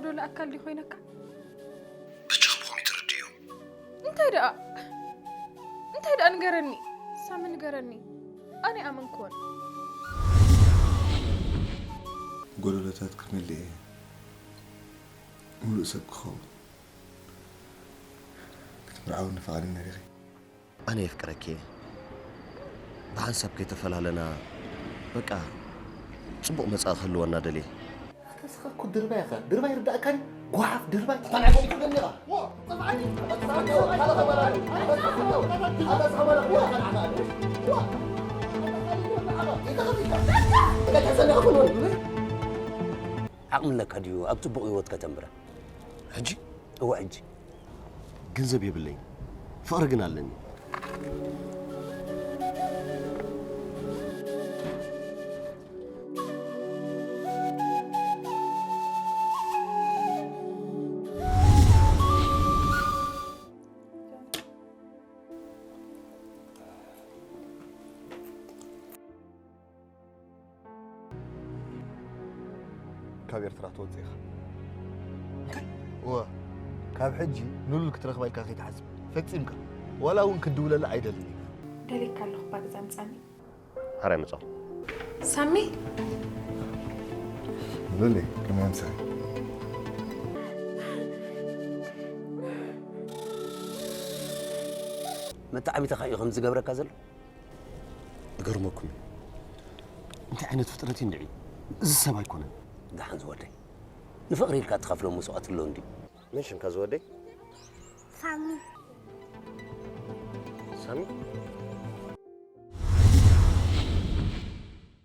ዶ ለኣካል ዲ ኮይነካ? ብቻ ብኸመይ ትርድእዮ? እንታይ ደኣ እንታይ ደኣ ንገረኒ። ሳሚ ንገረኒ። ኣነ ኣመንክዎን። ጎደሎታት ክመልእ እየ። ሙሉእ ሰብ ክኸውን። ክትምርዓውኒ ፍቓደኛ ዲኺ? ኣነ የፍቅረኪ እየ። ብሓንሳብ ከይተፈላለና በቃ ጽቡቕ መጻኢ ክህልወና ደልየ። ኣታ ስኻ እኮ ድርባይ ኢኻ። ድርባይ ይርዳእካ ድዩ? ጓሓፍ ድርባይ። ዓቕሚ ኣለካ ድዩ ኣብ ጽቡቕ ህይወት ከተንብረ? ሕጂ? እወ ሕጂ። ገንዘብ የብለይን፣ ፍቕሪ ግን ኣለኒ። ካብ ኤርትራ ትወፅእ ኢኻ። እንታይ? እወ፣ ካብ ሕጂ ንሉል ክትረኽባ ኢልካ ከይትሓስብ ፈፂምካ። ዋላ እውን ክድውለላ ኣይደልን እየ። ደልየካ ኣለኹ እባ ገዛ ምጻኒ። ሓራይ መጻኹ። ሳሚ ሉሊ፣ ከመይ ኣምሳይ? መጣዕሚትኻ እዩ ከምዚ ዝገብረካ ዘሎ። ይገርመኩም እዩ። እንታይ ዓይነት ፍጥረት እዩ እንድዒ? እዚ ሰብ ኣይኮነን። ደሓን ዝወደይ፣ ንፍቕሪ ኢልካ እትኸፍሎ መስዋእቲ ኣሎ እንድዩ። መን ሽምካ ዝወደይ? ሳሚ ሳሚ?